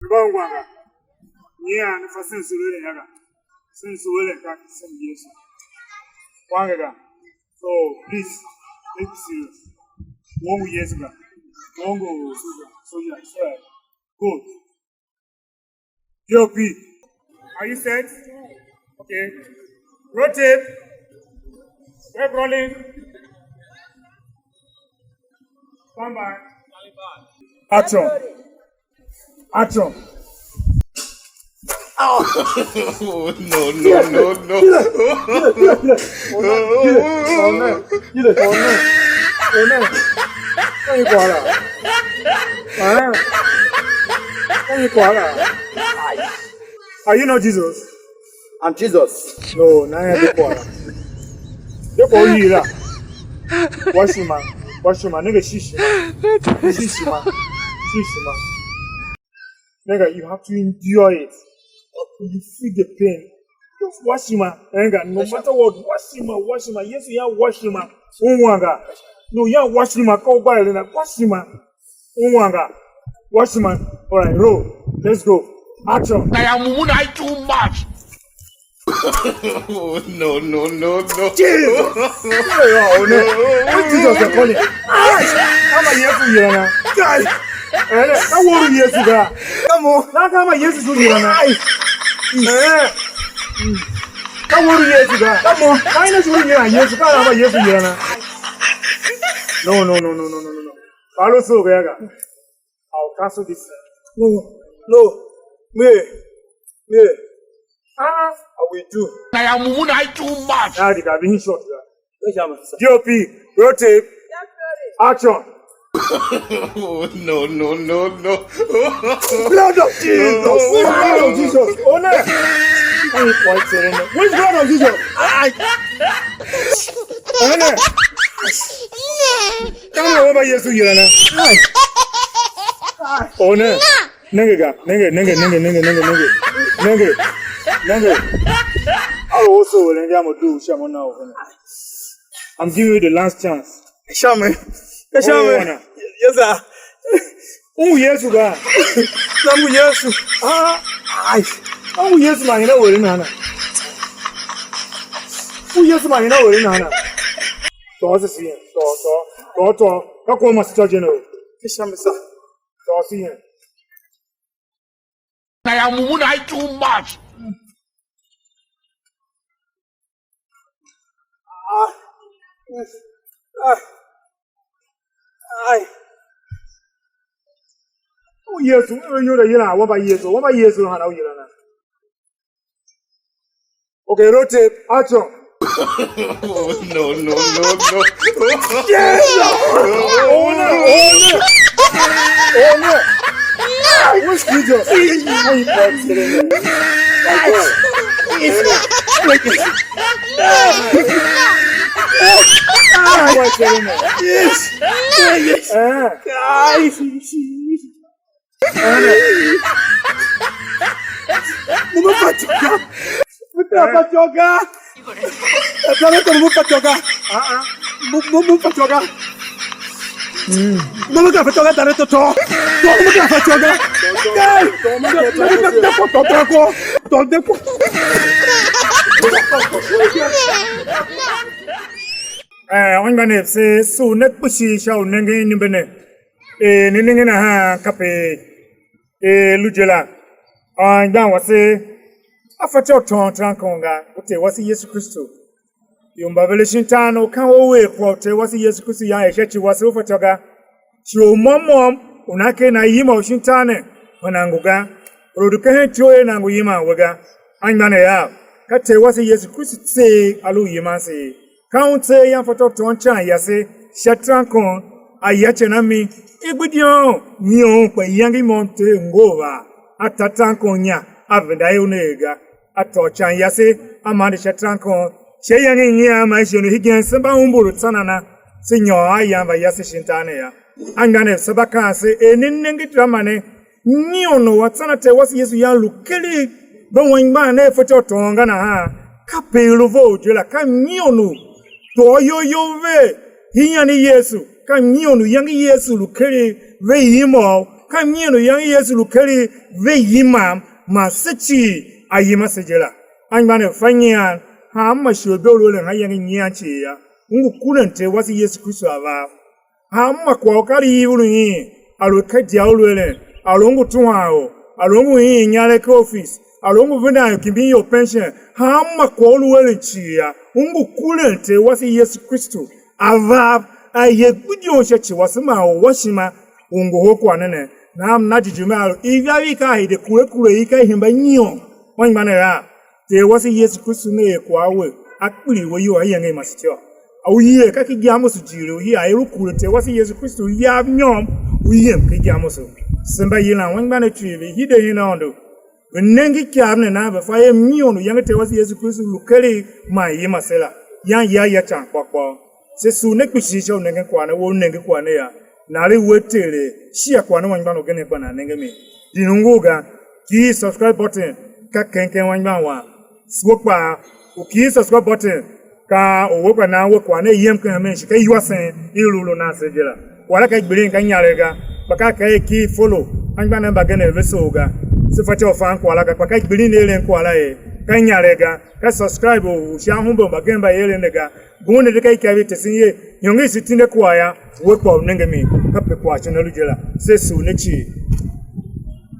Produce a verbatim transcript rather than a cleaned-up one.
Ve mba ungwa ga. Nyian ne fa sen sule ne ya ga. Sen sule ne ka sen Yesu. Wange ga. So please, let's be serious. Wongo Yesu ga. Wongo Yesu ga. So yeah, sure. Good. D O P, are you set? Okay. Roll tape. Tape rolling. Stand by. Action. Action. Oh, no, no, no, no. Are you not Jesus? I'm Jesus. No, na ya de kwara. De kwa yila. Washima, washima, nigga shishima. Shishima. Shishima. Nigga, you have to endure it. You feel the pain. Just washima. Anger, no matter what. Washima, washima. Yes, you are washima. Unwanga. No, you are washima. Call by Elena. Washima. Unwanga. Watchman. All right, roll. Let's go. Action. I am woman, I too much. Oh, no, no, no, no. Jesus. Hey, oh, no. Hey, Jesus, I'm calling. Hey, come on, Yesu, you know. Hey, hey, come on, Yesu, God. Come on. Now, come on, Yesu, you know. Hey. Hey. Come on, Yesu, God. Come on. Why not you, you know, Yesu, come on, Yesu, you know. No, no, no, no, no, no, no, no. Follow so, Gaga. I'll cancel this. No, no, me, me, ah, I will do. I am woman, I too much. Now they can be short. Yes, sir. D O P, roll tape, action. Oh, no, no, no, no. Blood of Jesus. Which blood of Jesus? Oh, no. Which blood of Jesus? Aye. Oh, no. Ka mo wamba Yesu yila na. Oh, ne. Nenge ga. Nenge, nenge, nenge, nenge, nenge, nenge. Nenge. Nenge. Alu woso wele ndia mo du sha mo na o. I'm giving you the last chance. Sha me. Sha me. Oh, wana. Yes, sir. U Yesu ga. Sa mu Yesu. Ah, ai. U Yesu ma ina wele nana. U Yesu ma ina wele nana. Tôô se sien. Tôô, tôô. Tôô, tôô. Ka kwagh ma se tôô je ne o. Ke sha mi sa. Tôô sien. I am woman, I too much. Ah. Ah. Ai. U Yesu, u Yuda yila, wamba Yesu, wamba Yesu hana u yila na. Okay, roll tape, action. Oh, no, no, no, no. Yes! Oh, no, oh, no. Oh, no. Which Jesus? How you talk to them? Yes! Yes! Eh. Guys! Mo me fatyô ga. Mo me fatyô ga. Mo me fatyô ga. Mo, mo, mo fatyô ga. Mo me fatyô ga, dare to to. To mo me fatyô ga. Hey! To de ko, to de ko. To de ko. Eh, anmgbianev, se sugh ne kpishi sha u nengen inimbe ne. Er ne nenge nahan, kape i lu je la. Anmgbian wase a fatyô u tôôn terankon ga, u Ter wase Yesu Kristu. Ior mba ve lu shin tar ne u kan we wer kwagh u Ter wase Yesu Kristu yan er sha ci wase u fatyô ga. Ci u môm môm u nan ker nan yima u shin tar ne, kpa nan ngu ga. Or u lu kehen ityough er nan ngu yiman we ga. Anmgbianev av, ka Ter wase Yesu Kristu tseegh a lu u yiman se ye. Ka un tseegh yan fatyô u tôôn ican yase sha terankon, a ya ican a mi, i gbidion nyion, kpa iyange i môm Ter ngov a, a ta terankon inya, a venda er una er ga. A tôô ican yase, a mande sha terankon, sha iyange i nyian man shighe u hegen se mba umbur u tsan a na, se nyôr a yan va yase shin tar ne yô. Anmgbianev, se mba kaan se er ne nenge drama ne, nyion u atsan a Ter wase Yesu yan lu keregh, ve wen mgbaan ne a fatyô u tôôn ga nahan, kape i lu vough je la, ka nyion u tôô iyol you ve ian i Yesu, ka nyion u iyange i Yesu lu keregh ve imôô, Ka mnyian u yange Yesu lu ker ve yimam, man se cii a yima se je la. Anmgbianev, fa nyian, hanma shighe u lu eren ayange nyian cii yô, u ngu kuren Ter wase Yesu Kristu a va a. Hanma kwagh u ka lu ivur u hiin, a lu ka idya u lu eren, a lu u ngu tuhwan or, a lu u ngu hiin inyaregh ken office, a lu u ngu vendan ior kimbin ior pension, hanma kwagh u lu eren cii yô, u ngu kuren Ter wase Yesu Kristu a va a, a ye gbidyon sha ci wase man u wa ishima u ngohol kwagh ne ne. Nahan m na jighjigh mer a lu iwav i ka hide kure kure i ka i hemba nyion. Anmgbianev, Ter wase Yesu Kristu ne er kwagh a we, a kpiligh we iyol, a yenge i masetyô. U yer ka ki igyamoso jighilii u hia, er u kure Ter wase Yesu Kristu u yav nyôm, u yem ken igyamoso. Se mba yilan anmgbianev cii ve hide hen Aôndo, ve nenge ikav ne nan ve fa er mnyion u yange Ter wase Yesu Kristu lu keregh man yima se la, yan ya ya can kpôr kpôr. Se sugh ne kpishi sha u nengen kwagh ne, we u nenge kwagh ne yô, nari we Ter er, shighe kwagh ne anmgbian ugen kpa nan nenge mi. Di nungur ga, kighir subscribe button, ka keng keng anmgbian wam. We kpaa, u kighir subscribe button, ka u we kpa nan we kwagh ne yem ken hemen shi ka iwasen i lu lu nan se je la. Kwagh la ka i gbilin ka inyaregh ga, kpa ka ka er kighir follow anmgbianev mbagenev ve soo ga. Se fatyô u fan kwagh la ga, kpa ka i gbilin i eren kwagh la er ka inyaregh ga, ka subscribe u sha ahumbe u mbagenev mba i eren ne ga. Ngun ne de ka ikav i tesen ye, nôngo i se tinde kwagh yô, we kpa u nenge mi, kape kwagh shon a lu je la. Se sugh ne cii.